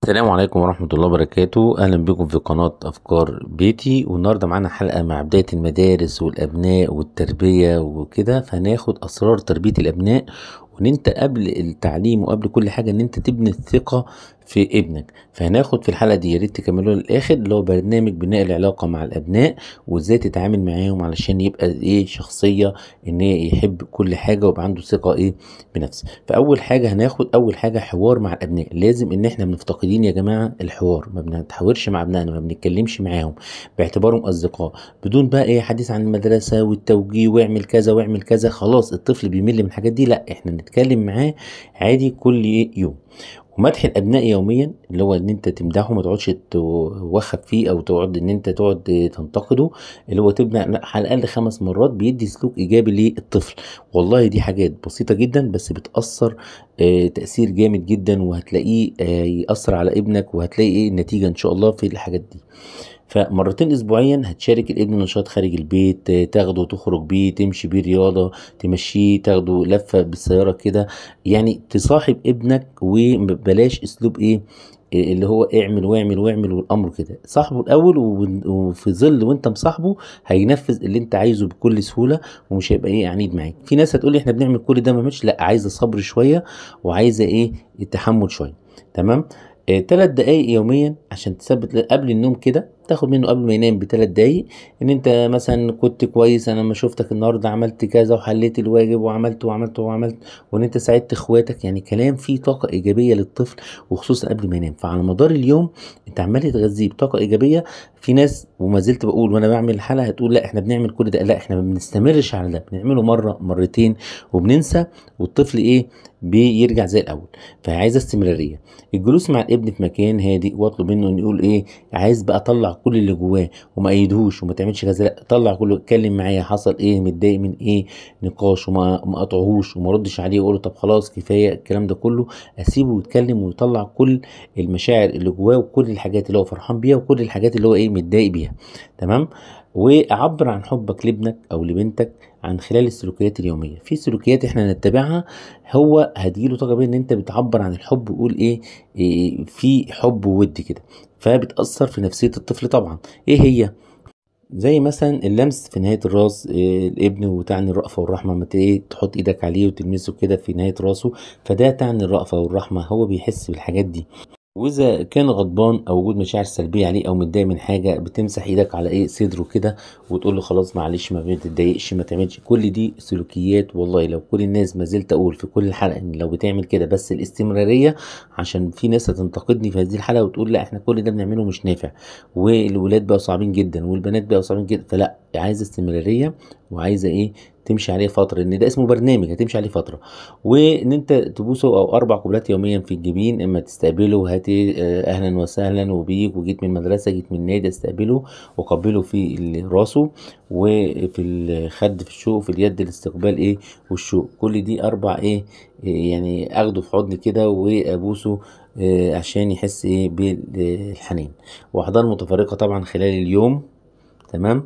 السلام عليكم ورحمة الله وبركاته. أهلا بكم في قناة أفكار بيتي. والنهاردة معانا حلقة مع بداية المدارس والأبناء والتربية وكده، فهناخد أسرار تربية الأبناء، وإن أنت قبل التعليم وقبل كل حاجة إن أنت تبني الثقة في ابنك. فهناخد في الحلقة دي، يا ريت تكملوها للآخر، اللي هو برنامج بناء العلاقة مع الأبناء وإزاي تتعامل معاهم علشان يبقى إيه شخصية إن يحب كل حاجة ويبقى عنده ثقة إيه بنفسه. فأول حاجة هناخد أول حاجة حوار مع الأبناء. لازم إن إحنا مفتقدين يا جماعة الحوار، ما بنتحاورش مع أبنائنا، ما بنتكلمش معاهم باعتبارهم أصدقاء، بدون بقى إيه حديث عن المدرسة والتوجيه واعمل كذا واعمل كذا. خلاص الطفل بيمل من الحاجات دي، لا إحنا نتكلم معاه عادي كل يوم. ومدح الابناء يوميا، اللي هو ان انت تمدحه، ما تقعدش توخف فيه او تقعد ان انت تقعد تنتقده، اللي هو تبدا على الاقل 5 مرات، بيدي سلوك ايجابي للطفل. والله دي حاجات بسيطة جدا بس بتاثر تاثير جامد جدا، وهتلاقيه ياثر على ابنك، وهتلاقي ايه النتيجة ان شاء الله في الحاجات دي. فمرتين اسبوعيا هتشارك الابن نشاط خارج البيت، تاخده تخرج بيه، تمشي بيه رياضة، تمشيه، تاخده لفه بالسيارة كده، يعني تصاحب ابنك. وبلاش اسلوب ايه اللي هو اعمل واعمل واعمل والامر كده، صاحبه الاول، وفي ظل وانت مصاحبه هينفذ اللي انت عايزه بكل سهولة، ومش هيبقى ايه عنيد معاك. في ناس هتقول لي احنا بنعمل كل ده ما عملش، لا عايزه صبر شوية وعايزه ايه التحمل شوية. تمام. 3 دقايق يوميا عشان تثبت قبل النوم كده، تاخد منه قبل ما ينام ب3 دقايق ان انت مثلا كنت كويس، انا لما شفتك النهارده عملت كذا وحليت الواجب وعملت وعملت وعملت، وان انت ساعدت اخواتك، يعني كلام فيه طاقة ايجابية للطفل، وخصوصا قبل ما ينام. فعلى مدار اليوم انت عمال تغذية بطاقة ايجابية. في ناس، وما زلت بقول وانا بعمل الحلقة، هتقول لا احنا بنعمل كل ده، لا احنا ما بنستمرش على ده، بنعمله مرة مرتين وبننسى، والطفل ايه بيرجع زي الاول. فعايزه استمرارية. الجلوس مع الابن في مكان هادئ، واطلب منه ان يقول ايه عايز بقى، اطلع كل اللي جواه وما ايدهوش وما تعملش كذا، لا طلع كله، اتكلم معايا، حصل ايه، متضايق من ايه، نقاش، وما اقطعهوش وما ردش عليه واقول له طب خلاص كفاية الكلام ده كله، اسيبه يتكلم ويطلع كل المشاعر اللي جواه وكل الحاجات اللي هو فرحان بيها وكل الحاجات اللي هو ايه متضايق بيها. تمام. وعبر عن حبك لابنك او لبنتك عن خلال السلوكيات اليومية. في سلوكيات احنا نتبعها، هو هتجيله طاقة بيه ان انت بتعبر عن الحب وقول ايه في حب وود كده، فبتأثر في نفسية الطفل طبعا. ايه هي؟ زي مثلا اللمس في نهاية الراس، الابن، وتعني الرأفة والرحمة، ما تحط ايدك عليه وتلمسه كده في نهاية راسه، فده تعني الرأفة والرحمة، هو بيحس بالحاجات دي. واذا كان غضبان او وجود مشاعر سلبية عليه او متضايق من حاجة، بتمسح ايدك على ايه صدره كده وتقول له خلاص معلش، ما تتضايقش، ما تعملش. كل دي سلوكيات. والله لو كل الناس، ما زلت اقول في كل حلقة ان لو بتعمل كده، بس الاستمرارية، عشان في ناس هتنتقدني في هذه الحلقة وتقول لا احنا كل ده بنعمله مش نافع، والولاد بقوا صعبين جدا والبنات بقوا صعبين جدا، فلا، عايزه استمرارية وعايزه ايه تمشي عليه فترة، ان ده اسمه برنامج هتمشي عليه فترة. وان انت تبوسه او 4 قبلات يوميا في الجبين، اما تستقبله هاتي اهلا وسهلا وبيك، وجيت من المدرسة، جيت من النادي، استقبله وقبله في راسه وفي الخد في الشوق، في اليد الاستقبال ايه والشوق. كل دي 4 ايه يعني اخده في حضني كده وابوسه عشان يحس ايه بالحنين. واحضان متفرقة طبعا خلال اليوم. تمام.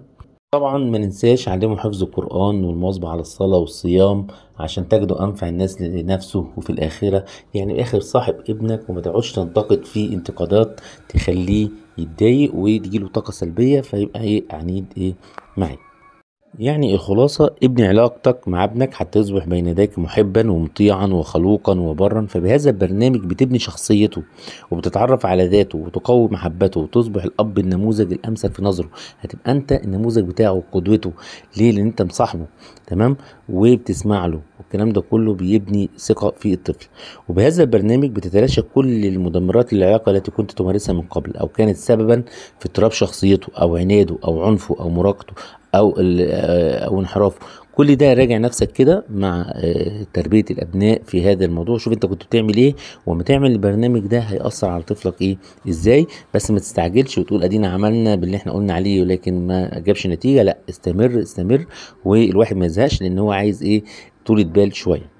طبعا ما ننساش علمه حفظ القرآن والمواظبة على الصلاة والصيام عشان تجده أنفع الناس لنفسه وفي الآخرة. يعني الآخر صاحب ابنك، وما تقعدش تنتقد فيه انتقادات تخليه يتضايق وتجيله طاقة سلبية، فيبقى ايه عنيد ايه معاك. يعني الخلاصة، ابني علاقتك مع ابنك حتى يصبح بين يديك محبا ومطيعا وخلوقا وبرا. فبهذا البرنامج بتبني شخصيته وبتتعرف على ذاته وتقوي محبته وتصبح الأب النموذج الأمثل في نظره. هتبقى أنت النموذج بتاعه وقدوته. ليه؟ لأن أنت مصاحبه، تمام، وبتسمع له، والكلام ده كله بيبني ثقة في الطفل. وبهذا البرنامج بتتلاشى كل المدمرات للعلاقة التي كنت تمارسها من قبل، أو كانت سببا في اضطراب شخصيته أو عناده أو عنفه أو مراقته او انحرافه. كل ده راجع نفسك كده مع تربية الابناء في هذا الموضوع. شوف انت كنت بتعمل ايه، وما تعمل البرنامج ده هيأثر على طفلك ايه ازاي. بس ما تستعجلش وتقول ادينا عملنا باللي احنا قلنا عليه ولكن ما جابش نتيجة، لا استمر استمر، والواحد ما يزهقش، لان هو عايز ايه طولة بال شوية.